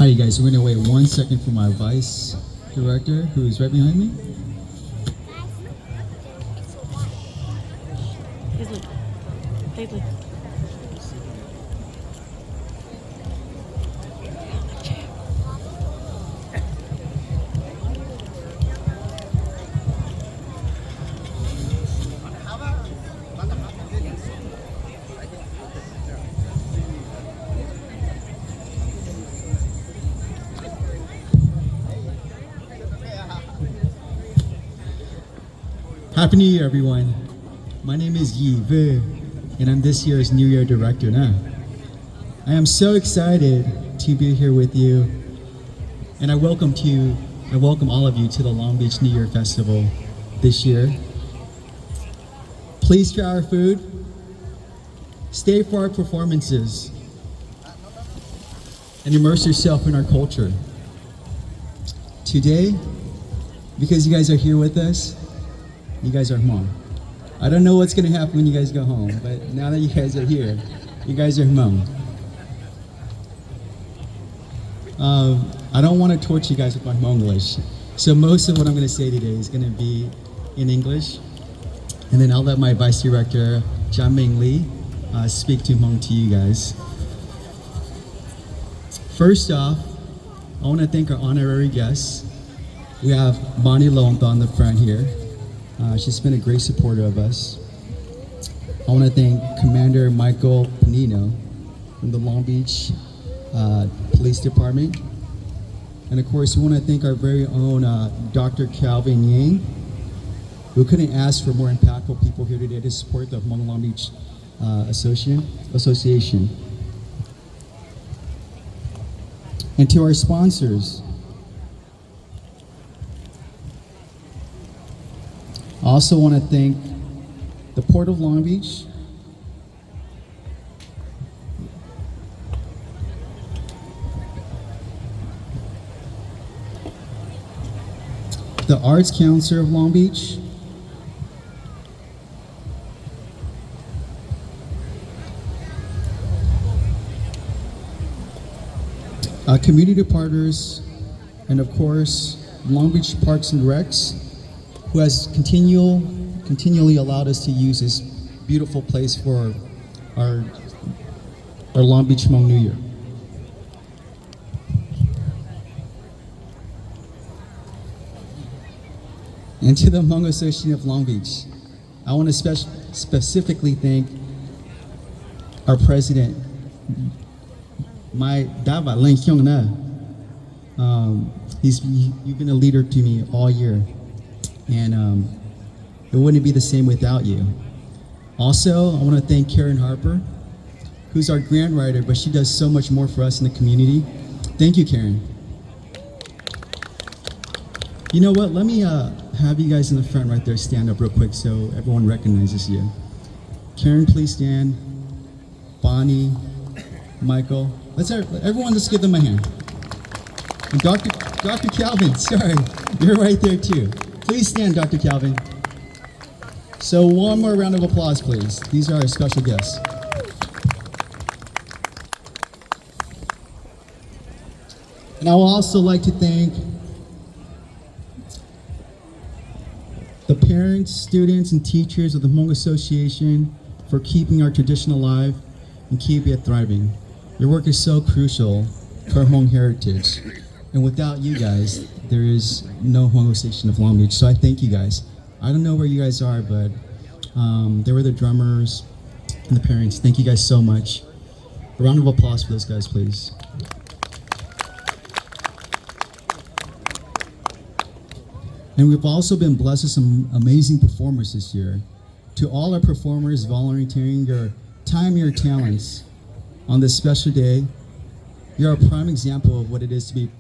All right, you guys, we're gonna wait one second for my vice director, who is right behind me. Happy New Year, everyone. My name is Yi Vu, and I'm this year's New Year Director now. I am so excited to be here with you, and I welcome to I welcome all of you to the Long Beach New Year Festival this year. Please try our food, stay for our performances, and immerse yourself in our culture. Today, because you guys are here with us, you guys are Hmong. I don't know what's going to happen when you guys go home, but now that you guys are here, you guys are Hmong. Um, I don't want to torture you guys with my Hmonglish. So most of what I'm going to say today is going to be in English. And then I'll let my vice director, Jiaming Li, uh, speak to Hmong to you guys. First off, I want to thank our honorary guests. We have Bonnie Lonta on the front here. Uh, she's been a great supporter of us. I want to thank Commander Michael Panino from the Long Beach uh, Police Department. And of course, we want to thank our very own uh, Doctor Calvin Yang, who couldn't ask for more impactful people here today to support the Hmong Long Beach uh, Association. Association. And to our sponsors, I also want to thank the Port of Long Beach, the Arts Council of Long Beach, uh, community partners, and of course, Long Beach Parks and Recs, who has continual, continually allowed us to use this beautiful place for our, our Long Beach Hmong New Year. And to the Hmong Association of Long Beach, I want to spec- specifically thank our president, my Dava Leng Hyung Na. Um, he's you've been a leader to me all year, and um, it wouldn't be the same without you. Also, I want to thank Karen Harper, who's our grant writer, but she does so much more for us in the community. Thank you, Karen. You know what? Let me uh, have you guys in the front right there stand up real quick so everyone recognizes you. Karen, please stand. Bonnie, Michael. Let's everyone, let's give them a hand. And Doctor Doctor Calvin, sorry, you're right there too. Please stand, Doctor Calvin. So one more round of applause, please. These are our special guests. And I would also like to thank the parents, students, and teachers of the Hmong Association for keeping our tradition alive and keep it thriving. Your work is so crucial for Hmong heritage. And without you guys, there is no Hmong Association of Long Beach. So I thank you guys. I don't know where you guys are, but um, there were the drummers and the parents. Thank you guys so much. A round of applause for those guys, please. And we've also been blessed with some amazing performers this year. To all our performers volunteering your time and your talents on this special day, you're a prime example of what it is to be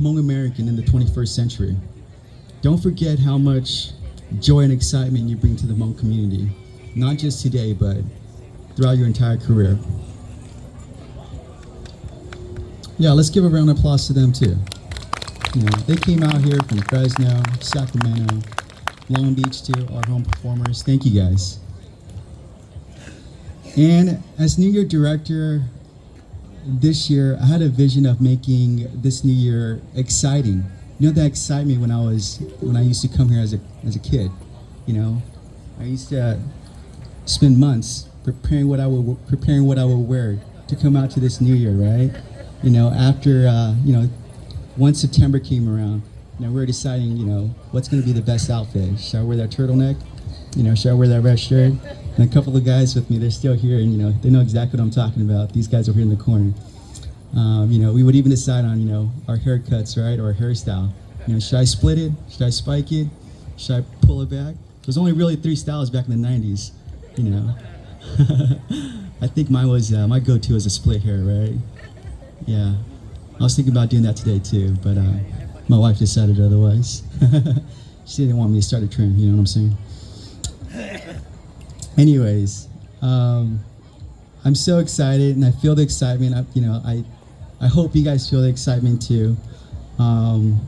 Hmong American in the twenty-first century. Don't forget how much joy and excitement you bring to the Hmong community, not just today, but throughout your entire career. Yeah, let's give a round of applause to them too. You know, they came out here from Fresno, Sacramento, Long Beach too, our home performers. Thank you guys. And as New Year Director, this year, I had a vision of making this new year exciting. You know that excitement when I was when I used to come here as a as a kid. You know, I used to spend months preparing what I would preparing what I would wear to come out to this new year, right? You know, after uh, you know, once September came around, you know, we were deciding, you know, what's going to be the best outfit. Should I wear that turtleneck? You know, should I wear that red shirt? And a couple of guys with me, they're still here, and you know, they know exactly what I'm talking about. These guys over here in the corner. Um, you know, we would even decide on, you know, our haircuts, right, or hairstyle. You know, should I split it? Should I spike it? Should I pull it back? There's only really three styles back in the nineties. You know, I think mine was uh, my go-to was a split hair, right? Yeah, I was thinking about doing that today too, but uh, my wife decided otherwise. She didn't want me to start a trend. You know what I'm saying? Anyways, um, I'm so excited, and I feel the excitement. I, you know, I, I hope you guys feel the excitement too. Um,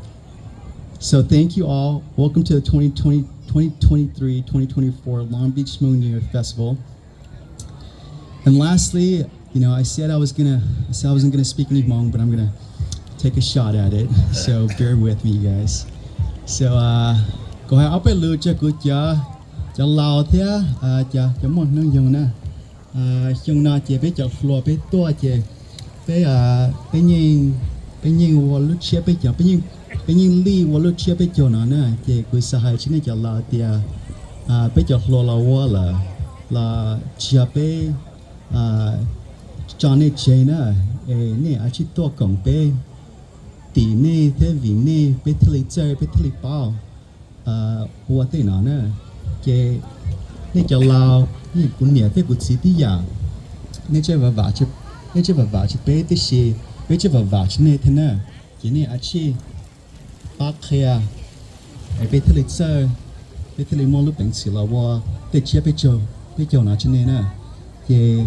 so thank you all. Welcome to the twenty twenty, twenty twenty-three, twenty twenty-four Long Beach Hmong New Year Festival. And lastly, you know, I said I was gonna, I said I wasn't gonna speak any Hmong, but I'm gonna take a shot at it. So bear with me, you guys. So, uh, kuv hais ob peb lus rau kuv cov, cov laus thiab, uh, cov, cov muaj hnub nyoog na. Xyoo no ces peb cov hluas peb tuaj ces peb, peb yeej, peb yeej ua lub tsiab peb caug, peb yeej, peb yeej lij ua lub tsiab peb caug no na. Ces kuv xav hais rau nej cov laus tias peb cov hluas los ua lawm los tsis yog peb tso nej tseg na, es nej yuav tsum tuaj koom peb, tim nej thiab vim nej peb thiaj li txawj peb thiaj li paub ua tej no na. Ces nej cov laus, kuv niam thiab kuv txiv tib yam, nej tseem vam vam tsis peb tib si, peb tseem vam vam tsis nej thiab na. Ces nej yuav tsum pab qhia, peb thiaj li txawj, peb thiaj li muaj lub peev xwm los ua tej tsiab peb caug, peb caug no rau nej na. Ces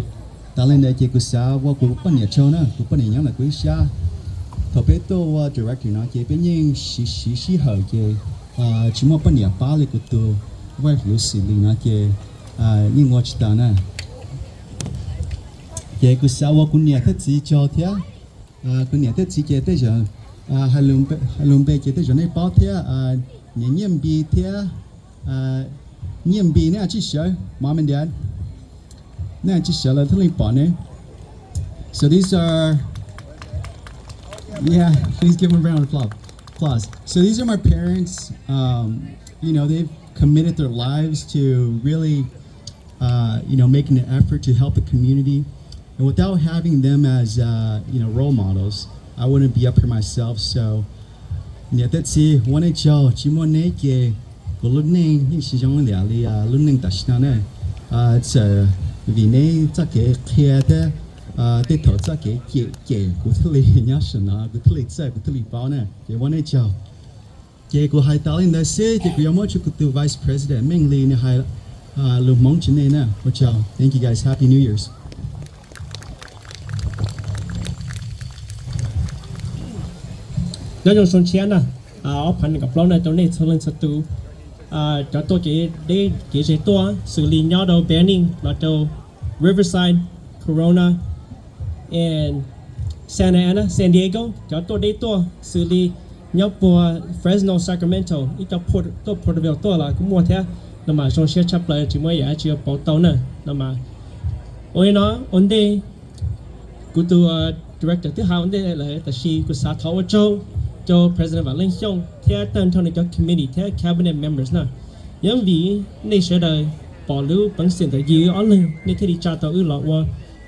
tas li ntawd ces kuv xav ua kuv poj niam tsaug na, kuv poj niam nyob ntawm kuv ib sab. Thaum peb tuaj ua director no ces peb yeej siv siv sij hawm ces tsis muaj poj niam pab li kuv tus wife Lucy li no ces yeej ua tsis tau na. Ces kuv xav ua kuv niam thiab txiv tsaug thiab. Kuv niam thiab txiv ces tej zaum hais lus npe ces tej zaum nej paub thiab, niam Nyiaj Npis thiab, Nyiaj Npis, nej yuav tsum sawv, mom and dad, nej yuav tsum sawv lawv thiaj li pom ne. So these are, yeah, please give them a round of applause. So these are my parents. Um, you know, they've committed their lives to really uh, you know, making an effort to help the community. And without having them as, uh, you know, role models, I wouldn't be up here myself. So, niam thiab txiv, ua nej tsaug, tsis muaj neb ces kuv lub neej yeej tsis zoo li lub neej tam sim no ne. Txawm vim neb txoj kev qhia thiab tej thaum txoj kev cem ces kuv thiaj li nyob saum no, kuv thiaj li txawj, kuv thiaj li paub na. Ces ua nej tsaug. Ces kuv hais tas li ntawd xwb ces kuv yuav muab rau kuv tus vice president Meej Lis nws hais lus Hmoob rau nej na. Ua tsaug, thank you guys, happy New Year's. Nyob zoo xyoo tshiab na, ob phav nees nkaum plaub na rau nej txhua leej txhua tus, cov tuaj kev deb kev ze tuaj xws li nyob rau Banning los rau Riverside, Corona, and Santa Ana, San Diego, cov tuaj deb tuaj xws li nyob puag Fresno, Sacramento, ib co tuaj Porterville tuaj los kuj muaj thiab. No mas zoo siab tshaj plaws, tsis muaj yam dab tsi yuav pauv tau na. No mas ua li no ua ntej kuv tus director twb hais ua ntej lawm, tab sis kuv xav thov ua tsaug rau President Vam Leej Xyooj thiab tag nrho nws cov committee thiab cabinet members na. Yeej vim nej sawv daws pom lub peev xwm ntawm yus ob leeg nej thiaj li tsa tau wb los ua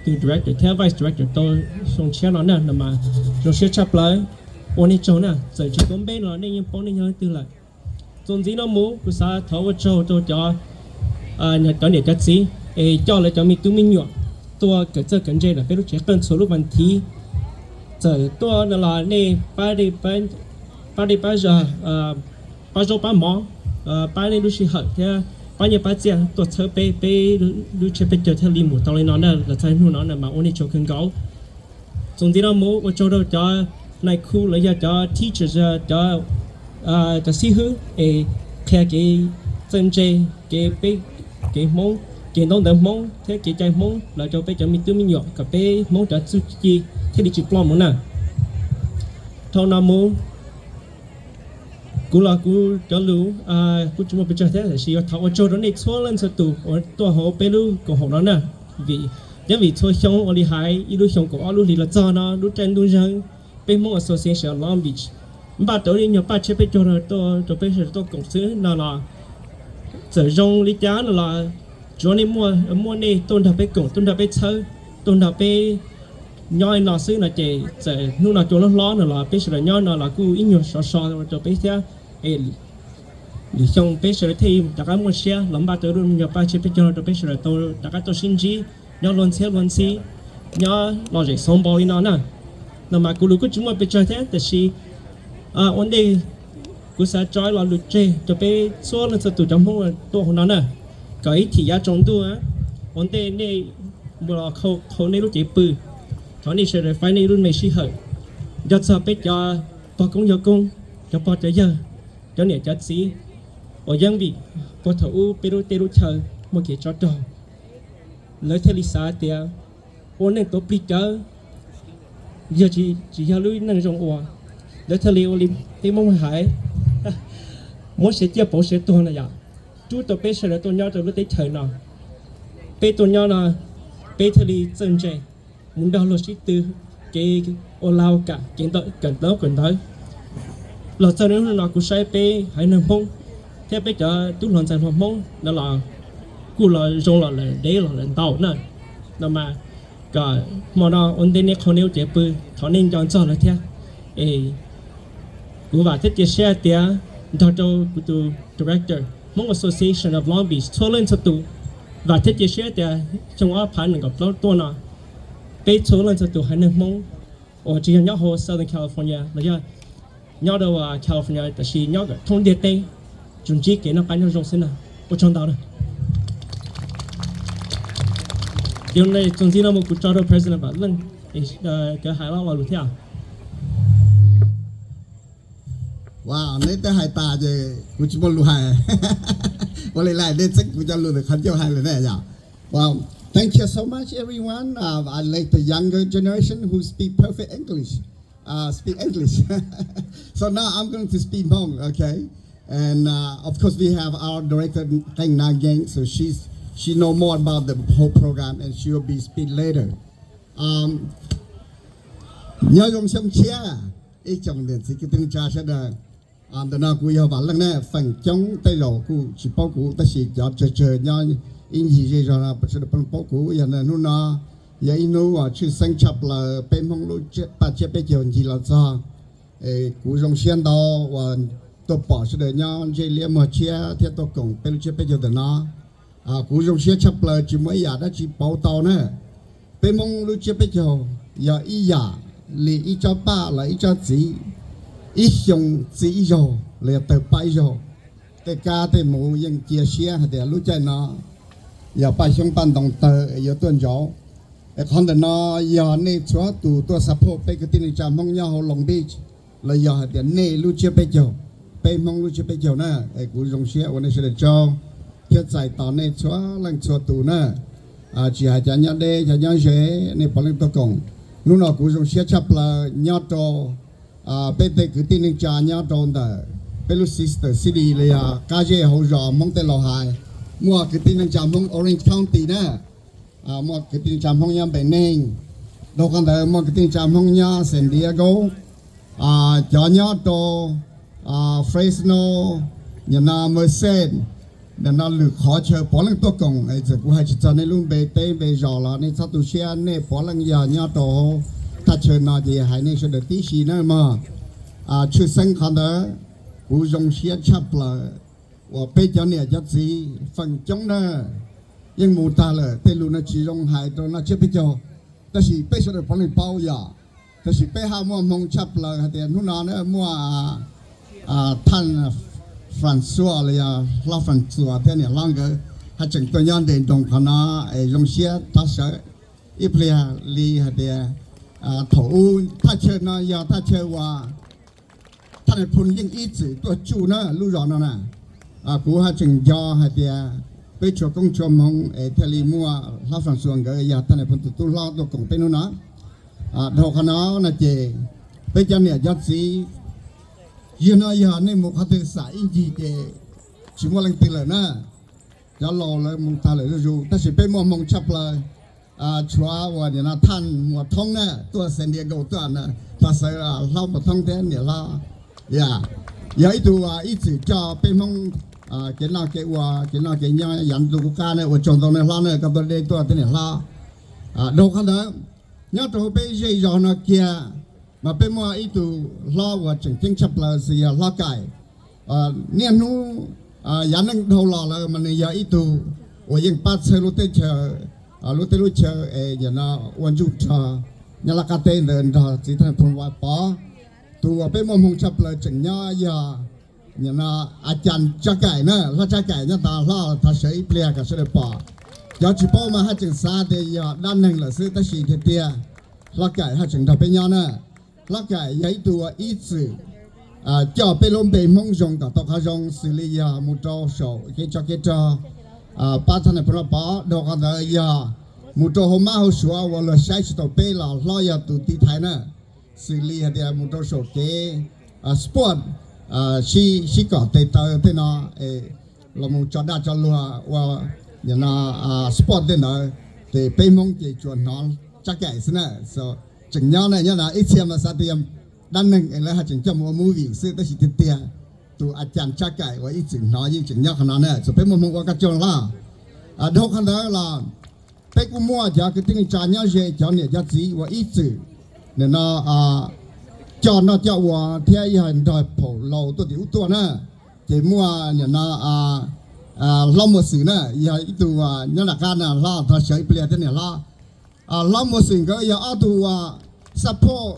tus director thiab vice director tau xyoo tshiab no na. No mas zoo siab tshaj plaws, ua nej tsaug na. Txawm tsis tuav npe no los nej yeej paub nej yog leej twg lawm. Txuas ntxiv no mus kuv xav thov ua tsaug rau cov, cov niam cov txiv es coj lawv cov me tub me nyuam tuaj kawm txawj kawm ntse ntawm peb lub tsev qeej txhua lub vas thiv. Txawm tuaj no los nej pab dej pab, pab zaub pab mov, pab nej lub sij hawm thiab pab nyiaj pab txiaj tuaj txhawb peb, peb lub tsiab peb caug thiaj li mus tau li no na los txog hnub no na mas ua nej tsaug kawg nkaus. Txuas ntxiv no mus ua tsaug rau cov nais khu los yog cov teachers, cov, cov xib hwb es qhia kev txawj ntse, kev peb, kev Hmoob, kev ntaub ntawv Hmoob thiab kev cai Hmoob los rau peb cov me tub me nyuam kom peb Hmoob cov txuj ci thiaj li tsis ploj mus na. Dhau no mus, kuv los kuv cov lus kuj tsis muaj pes tsawg thiab, tiam sis yuav thov ua tsaug rau nej txhua leej txhua tus uas tuaj hauv peb lub koom haum no na. Vim, yeej vim txhua xyoo ua li hais ib lub xyoo kaum ob lub hlis los txog no lub caij ntuj zeeg, peb Hmoob Association of Long Beach npaj tau ib nyuag paj tsiab peb caug rau peb sawv daws tuaj koom xwb no los, txawm zoo li cas no los tsuav nej muaj, muaj nej tuaj nrog peb koom, tuaj nrog peb txhawb, tuaj nrog peb nyob no xwb no ces txawm hnub no cua hlob hlob no los peb sawv daws nyob no los kuj ib nyuag sov so rau peb thiab. Lwm xyoo peb sawv daws thiaj rov qab muaj siab los npaj tau ib nyuag paj tsiab peb caug rau peb sawv daws tau rov qab tuaj sib ntsib, nyob luag ntxhiab luag ntxhi, nyob lom zem xauv npaum li no na. No mas kuv lus kuj tsis muaj pes tsawg thiab, tiam sis ua ntej kuv xav tso ib lo lus tseg rau peb txhua leej txhua tus cov Hmoob tuaj hauv no na, kom ib thim yav tsaus ntuj ua ntej nej mus los qhau nej lub cev pw, thov nej sawv daws faib nej lub me sij hawm nco txog peb cov pog koob yawg koob, cov pog cov yawg, cov niam cov txiv uas yeej vim puag thaum ub peb lub teb lub chaw muaj kev tsov rog, lawv thiaj li xav tias ua neej tuav plig cawv yog tsis yog lub neej zoo ua. Lawv thiaj li ua li peb Hmoob hais, muab siav ciaj pauv siav tuag no yom, rub tau peb sawv daws tuaj nyob rau lub teb chaws no. Peb tuaj nyob no, peb thiaj li txawj ntse mus nrog luag sib tw kev ua lag kam kev kawm ntaub kawm ntawv. Los txog hnub no kuv saib peb haiv neeg Hmoob thiab peb cov tub hluas ntxhais hluas Hmoob no los kuj los zoo los lawm, deb los lawm ntau na. No mas kom hmo no ua ntej nej qhau nej lub cev pw, thov nej nco ntxog lawv thiab. Es kuv vam thiab cia siab tias nrog rau kuv tus director Hmong Association of Long Beach txhua leej txhua tus, vam thiab cia siab tias xyoo ob phav nees nkaum plaub tuaj no, peb txhua leej txhua tus haiv neeg Hmoob uas tsis yog nyob hauv Southern California los yog nyob rau California, tiam sis nyob kom thoob ntiaj teb tsuas ntsib kev noj qab nyob zoo xwb na. Ua tsaug ntau na. Ces txuas ntxiv no mus kuv tso rau President Vam Leej, cov hais lo lus thiab. Wow, neb twb hais tas ces kuv tsis muaj lus hais. Ua li lawm nej txeeb kuv cov lus ntawm qhov ncauj hais lawm ne yom. Well, thank you so much, everyone. Uh, I like the younger generation who speak perfect English. Uh, speak English. So now I'm going to speak Hmong, okay? And uh, of course, we have our director Keng Nageng, so she's she know more about the whole program, and she will be speak later. Um, nyob zoo xyoo tshiab, ib tsoom niam txiv kwv tij neej tsa sawv daws. Ntawm no kuv yog Vam Leej ne, feem coob tej zaum kuj tsis paub kuv, tab sis cov tsawg tsawg nyob ib ncig zej zog no sawv daws paub kuv. Yog hnub no yog ib hnub uas tshwj xeeb tshaj plaws peb Hmoob lub paj tsiab peb caug ncig los txog. Kuv zoo siab ntau uas tuaj pom sawv daws nyob ntsej liab muag tshiab thiab tuaj koom peb lub tsiab peb caug ntawm no. Kuv zoo siab tshaj plaws tsis muaj ib yam dab tsi pauv tau na. Peb Hmoob lub tsiab peb caug yog ib yam li ib tsob paj los ib tsob txiv, ib xyoo txi ib zaug los yog tawg paj ib zaug. Tej kab tej mus yeej cia siab hais tias lub caij no yog paj xyoob paj ntoo tawg es yuav tuaj ntsauv. Es qhov ntawm no yog nej txhua tus tuaj support peb kwv tij neej tsa Hmoob nyob hauv Long Beach, los yog hais tias nej lub tsiab peb caug, peb Hmoob lub tsiab peb caug na. Es kuv zoo siab ua nej sawv daws tsaug thiab txais tos nej txhua leej txhua tus na. Tsis hais cov nyob deb cov nyob ze, nej puav leej tuaj koom. Hnub no kuv zoo siab tshaj plaws nyob rau peb tej kwv tij neej tsa nyob rau ntawm peb lub sister city los yog qab zej hauv zos Hmoob tej laus hais. Muaj kwv tij neej tsa Hmoob Orange County na, muaj kwv tij neej tsa Hmoob nyob Npe Neeg, dhau qhov ntawd muaj kwv tij neej tsa Hmoob nyob San Diego, cov nyob rau Fresno, nim no Merced, nim no lwm qhov chaw puav leej tuaj koom. Txawm kuv hais tsis txog nej lub npe teb npe zos los nej txhob tu siab, nej puav leej yog nyob rau thaj chaw no ces hais nej sawv daws tib si na mog. Tshwj xeeb qhov ntawd, kuv zoo siab tshaj plaws uas peb cov niam cov txiv feem coob na yeej mus tag lawm, tej lus no tsis zoo hais rau noj tsiab peb caug, tab sis peb sawv daws puav leej paub yom. Tab sis peb haj muaj hmoo tshaj plaws hais tias hnub no na muaj thaj Francois los yog hlob Francois thiab niam hlob nkawd haj tseem tuaj nyob nres nroos qhov no es zoo siab tag sawv ib pliag li hais tias thaum ub thaj chaw no yog thaj chaw uas thaj nais phoo yeej ib txwm tuaj tsuj na lub zos no na. Kuv haj tseem nco hais tias peb tsuas koob tsuas hmoov es thiaj li muaj hlob Francois nkawd yog thaj nais phoo tus tub hlob tuaj koom peb hnub no. Dhau qhov no no ces peb cov niam cov txiv, yog no yog nej mus qhov twg xam ib ncig ces tsis muaj leej twg lawm na. Cov laus lawv mus tag lawm zuj zus, tab sis peb muaj hmoo tshaj plaws, tshuav uas nim no Thaj Muas Thoob na tuaj San Diego tuaj, thov sawv hlob Muas Thoob thiab niam hlob. Yog ib tug ib txwm coj peb Hmoob kev noj kev ua, kev noj kev nyob yav ntuj qub qab na, ua tsaug ntau nej hlob na, koj tuaj deb tuaj thiab niam hlob. Dhau qhov ntawd, nyob rau hauv peb zej zog no kiag mas peb muaj ib tug hlob uas tseem ceeb tshaj plaws xws yog hlob Kaim. Niaj hnub yav neej dhau los lawm mas nws yog ib tug uas yeej pab txhawb lub teb chaws, lub teb lub chaw es nim no ua ntsuj rog nyob laj qab teb ntawd nrog txiv Thaj Neeg Phoo Vaj Pov. Tus uas peb muaj hmoo tshaj plaws tseem nyob yog nim no A Cas Tsab Kaim na, hlob Tsab Kaim nyob tod, hlob thov sawv ib pliag kom sawv daws pom. Cov tsis paub mas haj tseem xav tias yog dab neeg lawm xwb, tab sis tiag tiag hlob Kaim haj tseem nrog peb nyob na. Hlob Kaim yog ib tug uas ib txwm coj peb lub npe Hmoob zoo kom tau qhov zoo, xws li yog mus rau saum kev tsov kev rog, pab Thaj Neeg Phoo Vaj Pov. Dhau qhov ntawd yog mus rau hauv mab hauv suav uas luag saib tsis taus peb los hlob yog tus tiv thaiv na, xws li hais tias mus rau saum kev sport, sib kom tes taw tej no, los mus tso dag tso luag ua nim no sport tej ntawd, ces peb Hmoob ces tsuas hnov Tsab Kaim xwb na. Tseem nyob na, nyob no ib txhia mas xav tias yog dab neeg es lawv haj tseem coj mus ua movie xwb, tab sis tiag tiag tus A Cas Tsab Kaim uas ib txwm hnov yeej tseem nyob qhov no na, txawm peb muaj hmoo ua koj tsaug hlob. Dhau qhov ntawd los peb kuj muaj cov kwv tij neej tsa nyob ze, cov niam cov txiv uas ib txwm nim no coj noj coj ua thiab yog nrog phaum laus tuaj tim ub tuaj na. Ces muaj nim no hlob Muas Xwm na, yog ib tug nyob nram qab na, hlob thov sawv ib pliag thiab niam hlob. Hlob Muas Xwm nkawd yog ob tug uas support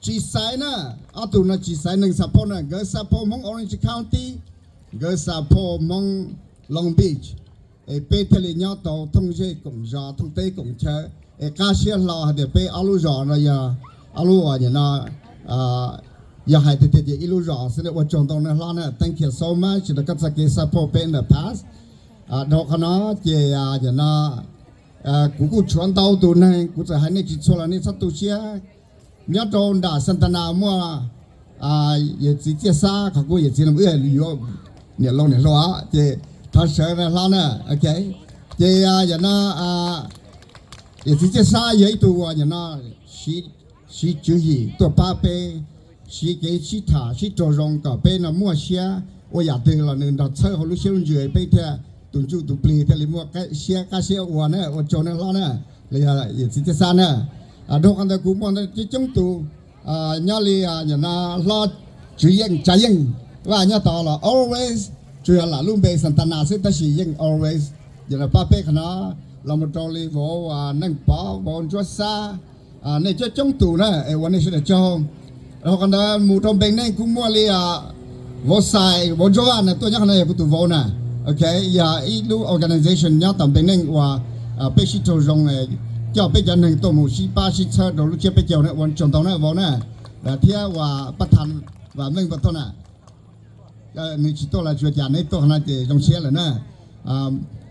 tsis xaiv na, ob tug no tsis xaiv neeg support na, nkawd support Hmoob Orange County, nkawd support Hmoob Long Beach. Es peb thiaj li nyob tau thooj zej koom zos, thooj teb koom chaw, es qab siab hlo hais tias peb ob lub zos no yog ob lub uas nim no yog hais tiag tiag ces ib lub zos xwb na. Ua tsaug ntau nej hlob na, thank you so much rau koj txoj kev support peb in the past. Dhau qhov no ces nim no kuv kuj tshuav ntau tus neeg, kuv txawm hais nej tsis txhua los nej txhob tu siab. Nyob rau nram Santana muaj yawm txiv Txiaj Xab, qhov kuj yawm txiv no wb yuav niam laus niam hluas ces thov sawv hlob na. Ces yam no yawm txiv Txiaj Xab yog ib tug uas nim no siv tswv yim tuaj pab peb, siv kev sib tham sib raug zoo kom peb no muaj siab ua yam twg los nws nrog txhawb hauv lub siab lub ntsws, peb thiaj tus ntsuj tus plig thiaj li muaj siab qab siab ua na. Ua tsaug nej hlob na, los yog yawm txiv Txiaj Xab na. Dhau qhov ntawd kuv muaj coob coob tus nyob li nim no hlob Tswv Yeej, Tsav Yeej Vaj nyob tod los always, tsuas yog lam lub npe Santana xwb tab sis yeej always yog pab peb qhov no, los mus rau li vauv Neej Pov, vauv Ntsuab Xab, nej coob coob tus na es ua nej sawv daws tsaug. Dhau qhov ntawd mus rau Npeej Neej kuj muaj li vauv Xais, vauv Ntsuab Vaj na tuaj nyob qhov no yog kuv tus vauv na. Ok, yog ib lub organization nyob tom Npeej Neej uas peb sib raug zoo, coj peb cov neeg tuaj mus sib pab sib txhawb rau lub tsiab peb caug na, ua tsaug ntau na vauv na, thiab uas Paj Tham Vam Meej puas tuaj na. Nws tsis tuaj los tsuas cas neb tuaj qhov no ces zoo siab lawm na.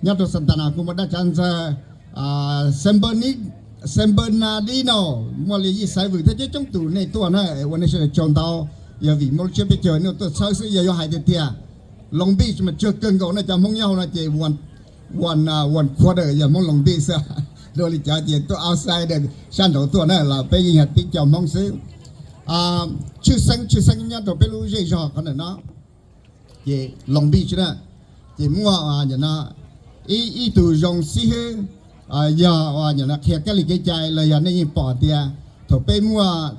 Nyob rau Santana kuj muaj dab tsav ntxawg, San Bernardino, muaj li Yij Xaiv Vwm thiab coob coob tus nej tuaj na, ua nej sawv daws tsaug ntau. Yog vim muaj lub tsiab peb caug nej tuaj txhawb xwb, yog yuav hais tiag tiag Long Beach mas tsawg kawg nkaus na, cov Hmoob nyob hauv no ces one quarter yog Hmoob Long Beach xwb. Dua li cov ces tuaj outsider sab nraud tuaj na los peb yeej yog tib co Hmoob xwb. Tshwj xeeb, tshwj xeeb nyob rau peb lub zej zog qhov ntawm no ces Long Beach na, ces muaj nim no ib, ib tug zoo xib hwb, yog nim no qhia kab li kev cai los yog nej yeej pom tias thaum peb muaj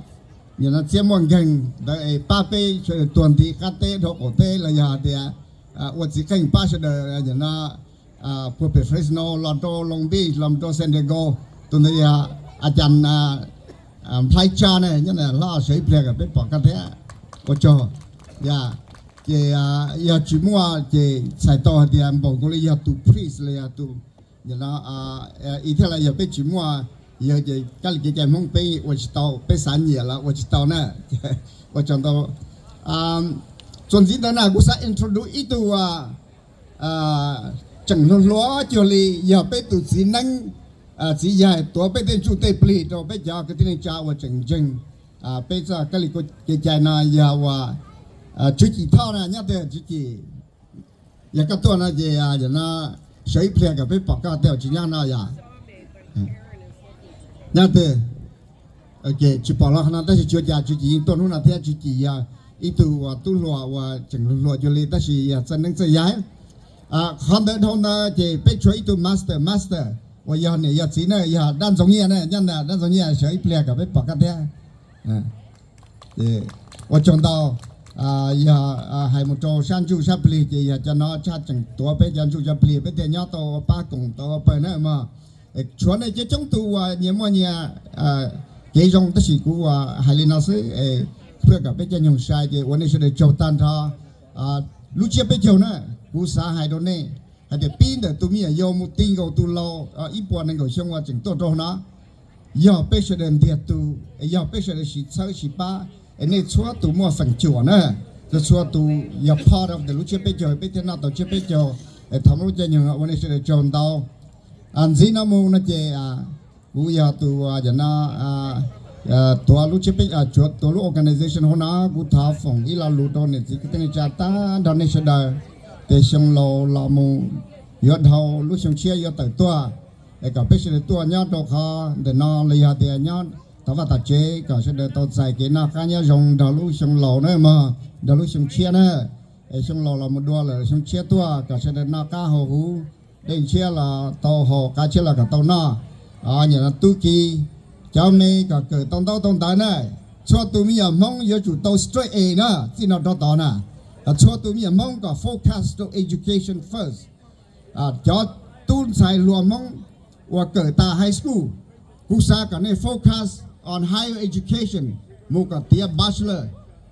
nim no txiab muaj nkeeg ntawd es pab peb sawv daws tuag nti qab teb dhau qaum teb los yog tias ua txiv qeej pab sawv daws nim no puag pem Fresno los rau Long Beach los rau San Diego, tus ntawd yog A Cas Nplhaib Tsab ne, nyob hlob sawv ib pliag kom peb pom koj thiab. Ua tsaug. Ces yog tsis muaj ces txhais tau hais tias npaum nkaus li yog tus priest los yog tus, i thiaj li yog peb tsis muaj yawg ces kab li kev cai Hmoob peb ua tsis tau, peb xav nyiam los ua tsis tau na. Ua tsaug ntau. Txuas ntxiv ntawd na kuv xav introduce ib tug tseem hluas hluas cuag li yog peb tus txiv neeb txiv yaig tuav peb tej ntsuj tej plig rau peb cov kwv tij neej tsa uas tseem ntseeg peb txoj kab li kev cai no yog uas Tswv Cim Thoj na, nyob twg Tswv Cim? Yog koj tuaj no ces no sawv ib pliag kom peb pom koj tej uas tsis nyob no yog nyob twg. Tsis pom los no tab sis tsis ua cas, Tswv Cim yeej tuaj hnub no thiab. Tswv Cim yog ib tug uas tub hluas uas tseem hluas cuag li tab sis yog txawj neeb txawj yaig. Qhov ntawd dhau ntawd ces peb tshuav ib tug master, master uas yog niam yog txiv na, yog dab ntxoov nyiaj na, nyob ntawm dab ntxoov nyiaj sawv ib pliag kom peb pom koj thiab. Ua tsaug ntau. Yog hais mus rau sab ntsuj sab plig ces yog cov no tshaj tseem tuav peb cov ntsuj cov plig peb thiaj nyob tau ua pab koom tau ua pawg na mog. Tshuav nej coob coob tus uas nyias muaj nyias kev zoo tab sis kuv uas hais li no xwb es pab kom peb caij nyoog sai ces ua nej sawv daws tsaug tag nrho. Lub tsiab peb caug na, kuv xav hais rau nej hais tias pib ntawm tus me nyuam yaus mus ti nkaus tus laus ib puas nees nkaum xyoo uas tseem tuaj rau no, yog peb sawv daws ntiag tug es yog peb sawv daws sib txhawb sib pab es nej txhua tus muaj feem cuam na, txhua tus yog part of the lub tsiab peb caug peb thiaj noj tau tsiab peb caug. Es thov muab lub caij nyoog no ua nej sawv daws tsaug ntau. Ntxiv no mus no ces kuv yog tus no tuav lub tsiab peb, tuav lub organization hauv no, kuv thov foom ib lo lus rau niam txiv kwv tij neej tsa tag nrho nej sawv daws tias xyoo laus los mus yuav dhau lub xyoo tshiab yuav tawm tuaj es kom peb sawv daws tuaj nyob rau qhov ntawm no los yog tias nyob tom vaj tom tsev kom sawv daws tau txais kev noj qab nyob zoo nrog lub xyoo laus na mog, nrog lub xyoo tshiab na. Es xyoo laus los mus dua lawm xyoo tshiab tuaj kom sawv daws noj qab haus huv, dej ntshiab los tau haus, qab tshiab los kom tau noj. Nyam no tub ki cov me kom kawm tau ntaub tau ntawv na. Txhua tus me nyuam Hmoob yuav tsum tau straight A na, txij no rov tod na. Txhua tus me nyuam Hmoob kom focus rau education first. Cov tub ntxhais hluas Hmoob uas kawm tas high school, kuv xav kom nej focus on higher education, mus kom tiav bachelor,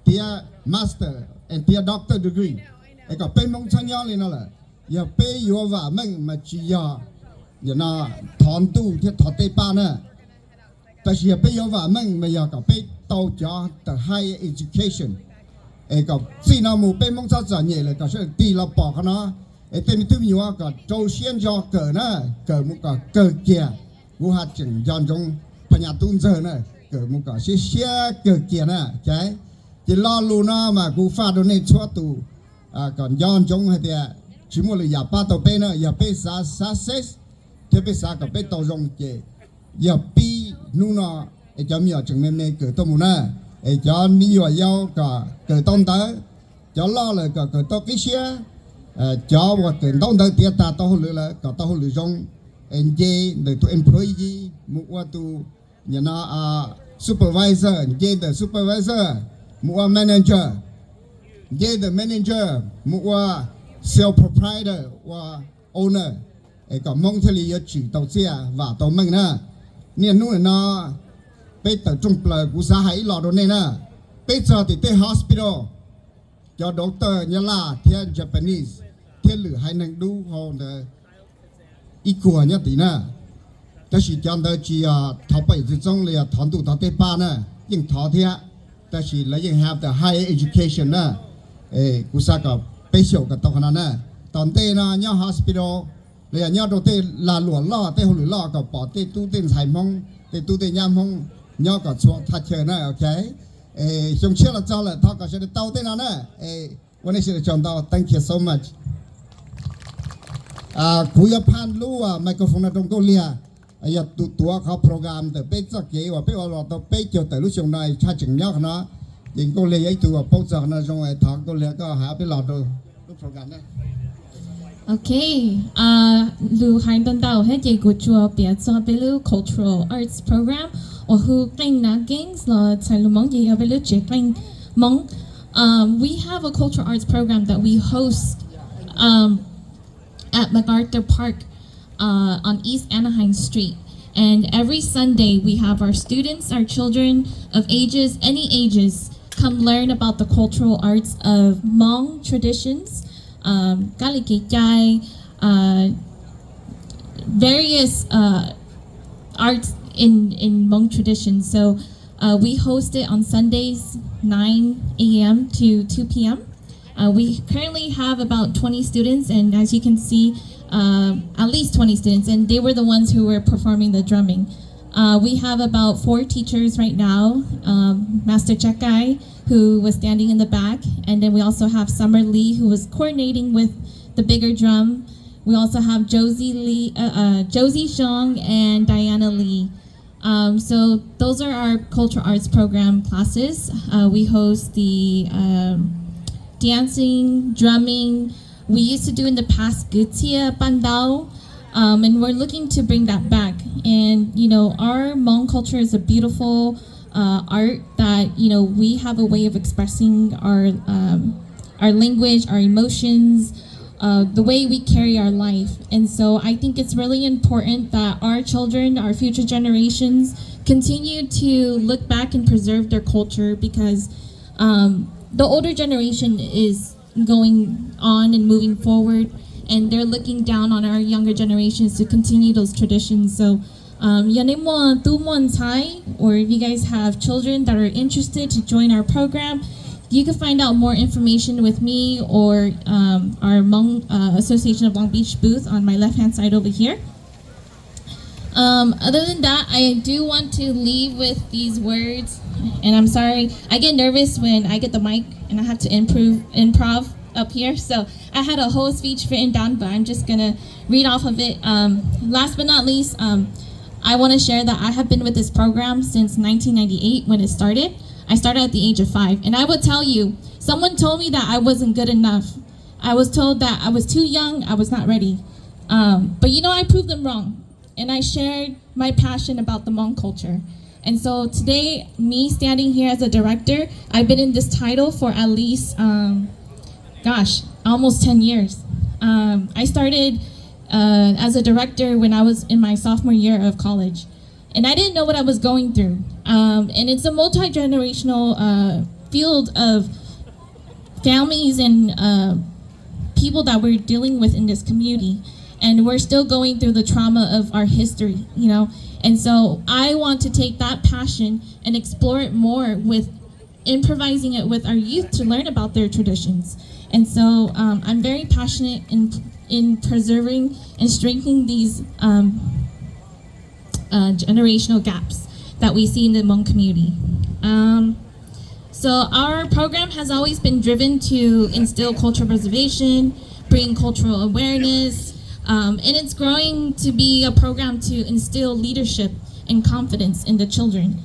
tiav master, and tiav doctor degree, es kom peb Hmoob txhob nyob li no lawm. Yog peb yuav vam meej mas tsis yog thov ntuj thiab thov tej paj na, tab sis yog peb yuav vam meej mas yog kom peb tau cov the higher education, es kom txij no mus peb Hmoob txhob txom nyem lawm, kom sawv daws tig los pom qhov no. Es tej me tub me nyuam kom rau siab ntso kawm na, kawm mus kom kawg kiag. Kuv haj tseem nco ntsoov phas nyas tub ntxawg na, kawm mus kom siab siab kawg kiag na. Ces lo lus no mas kuv faj rau nej txhua tus kom nco ntsoov hais tias tsis muaj lwm yam pab tau peb na, yog peb xav success thiab peb xav kom peb tau zoo ces yog pib hnub no es cov me nyuam tseem me me kawm tuaj mus na, es cov me nyuam yaus kom kawm tau ntawv, cov loj lawm kom kawm tau qib siab, cov uas kawm ntaub ntawv tiav tag tau hauj lwm lawm kom tau hauj lwm zoo, es nce ntawm tus employee mus ua tus supervisor, nce ntawm supervisor mus ua manager, nce ntawm manager mus ua sole proprietor, ua owner, es kom Hmoob thiaj li yuav tsim tau txiaj vam tau meej na. Niaj hnub no peb tawm rooj plaws kuv xav hais ib los rau nej na. Peb txog tim tej hospital, cov doctor Nyab Laj thiab Japanese thiab lwm haiv neeg dub hau ntawd ib kuag nyob tid na. Tab sis cov ntawd tsis yog thov poj yam txwv txoob los yog thov ntuj thov tej paj na, yeej thov thiab, tab sis lawv yeej have the higher education na. Kuv xav kom peb xyaum kom tau qhov no na. Tom ntej no nyob hospital los yog nyob rau tej lag luam loj tej hauj lwm loj kom pom tej tub tej ntxhais Hmoob tej tub tej nyab Hmoob nyob kom txhua thaj chaw na, ok. Xyoo tshiab los txog lawm thov kom sawv daws tau tej no na. Ua nej sawv daws tsaug ntau, thank you so much. Kuv yuav phaj lub microphone no rau Nkauj Liag, yog tus tuav qhov program ntawm peb txoj kev uas peb ua los tau peb caug tawm lub xyoo no tshaj tseem nyob qhov no. Ces Nkauj Liag yog ib tug uas paub txog qhov no zoo, thov Nkauj Liag koj hais ob peb los rau lub program na. Ok, lus hais ntau ntau thiab ces kuv tsuas piav txog peb lub Cultural Arts Program uas hu Qeej Nav Games los txhais lus Hmoob ces yog peb lub tsev qeej Hmoob. Um, we have a cultural arts program that we host um, at MacArthur Park uh, on East Anaheim Street. And every Sunday, we have our students, our children of ages, any ages, come learn about the cultural arts of Hmong traditions, um, kab lis kev cai, uh, various uh, arts in, in Hmong traditions. So uh, we host it on Sundays, nine a m to two p m. Uh, we currently have about twenty students, and as you can see, uh, at least twenty students, and they were the ones who were performing the drumming. Uh, we have about four teachers right now. Um, Master Chakai, who was standing in the back, and then we also have Summer Lee, who was coordinating with the bigger drum. We also have Josie Lee, uh, uh, Josie Shong and Diana Lee. Um, so those are our cultural arts program classes. Uh, we host the um, dancing, drumming. We used to do in the past Gutia Pandao, um, and we're looking to bring that back. And you know, our Hmong culture is a beautiful uh, art that you know we have a way of expressing our um, our language, our emotions, uh, the way we carry our life. And so I think it's really important that our children, our future generations, continue to look back and preserve their culture because um, the older generation is going on and moving forward, and they're looking down on our younger generations to continue those traditions. So um, yog nej muaj tub muaj ntxhais, or if you guys have children that are interested to join our program, you can find out more information with me or um, our Hmong uh, Association of Long Beach booth on my left hand side over here. Um, other than that, I do want to leave with these words. And I'm sorry, I get nervous when I get the mic and I have to improve improv up here. So I had a whole speech written down, but I'm just gonna read off of it. Um, last but not least, um, I want to share that I have been with this program since nineteen ninety-eight when it started. I started at the age of five, and I will tell you, someone told me that I wasn't good enough. I was told that I was too young, I was not ready. Um, but you know, I proved them wrong, and I shared my passion about the Hmong culture. And so today, me standing here as a director, I've been in this title for at least, um, gosh, almost ten years. Um, I started uh, as a director when I was in my sophomore year of college. And I didn't know what I was going through. Um, and it's a multi generational uh, field of families and uh, people that we're dealing with in this community. And we're still going through the trauma of our history, you know? And so I want to take that passion and explore it more with improvising it with our youth to learn about their traditions. And so um, I'm very passionate in, in preserving and strengthening these um, uh, generational gaps that we see in the Hmong community. Um, so our program has always been driven to instill cultural preservation, bring cultural awareness, um, and it's growing to be a program to instill leadership and confidence in the children.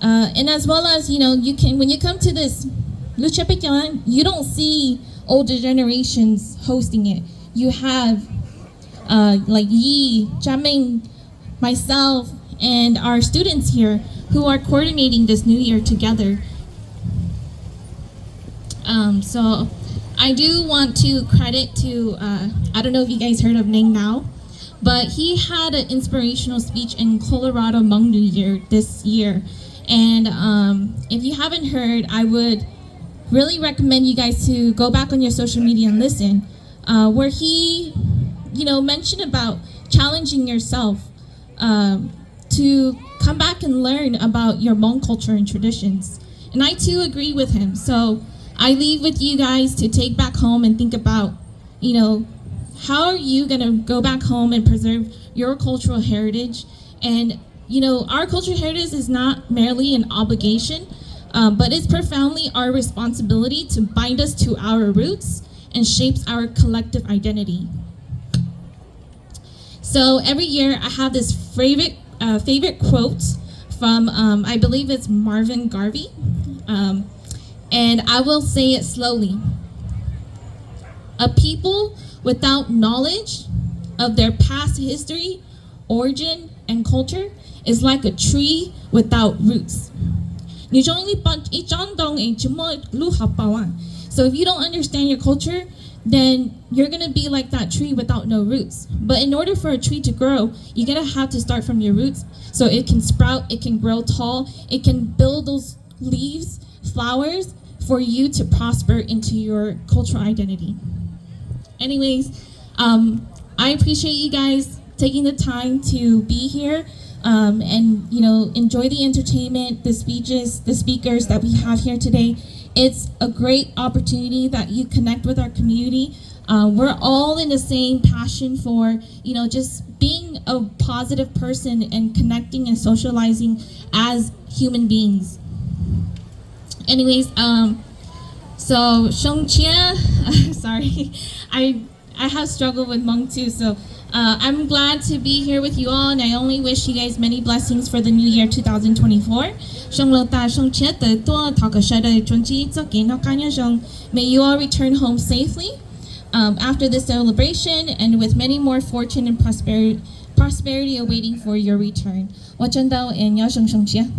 Uh, and as well as, you know, you can, when you come to this Lucha Pecan, you don't see older generations hosting it. You have uh, like Yi, Jaming, myself, and our students here who are coordinating this new year together. Um, so I do want to credit to, uh, I don't know if you guys heard of Neng Nao, but he had an inspirational speech in Colorado Hmong New Year this year. And um, if you haven't heard, I would really recommend you guys to go back on your social media and listen, uh, where he, you know, mentioned about challenging yourself um, to come back and learn about your Hmong culture and traditions. And I too agree with him. So I leave with you guys to take back home and think about, you know, how are you going to go back home and preserve your cultural heritage? And, you know, our cultural heritage is not merely an obligation, um, but it's profoundly our responsibility to bind us to our roots and shapes our collective identity. So every year I have this favorite uh, favorite quote from um, I believe it's Marvin Garvey, um, and I will say it slowly. A people without knowledge of their past history, origin, and culture is like a tree without roots. Nws zoo li ib tsob ntoo es tsis muaj lub hauv paus. So if you don't understand your culture, then you're going to be like that tree without no roots. But in order for a tree to grow, you're going to have to start from your roots so it can sprout, it can grow tall, it can build those leaves, flowers for you to prosper into your cultural identity. Anyways, um, I appreciate you guys taking the time to be here um, and you know enjoy the entertainment, the speeches, the speakers that we have here today. it's a great opportunity that you connect with our community. Uh, we're all in the same passion for, you know, just being a positive person and connecting and socializing as human beings. Anyways, um, so Shongchia, sorry, I I have struggled with Hmong too, so uh, I'm glad to be here with you all, and I only wish you guys many blessings for the new year two thousand twenty-four. Xyoo laus tas xyoo tshiab tawm tuaj, thov kom sawv daws tsuas ntsib txoj kev noj qab nyob zoo. May you all return home safely um, after this celebration and with many more fortune and prosperity, prosperity awaiting for your return. Ua tsaug ntau, nyob zoo xyoo tshiab.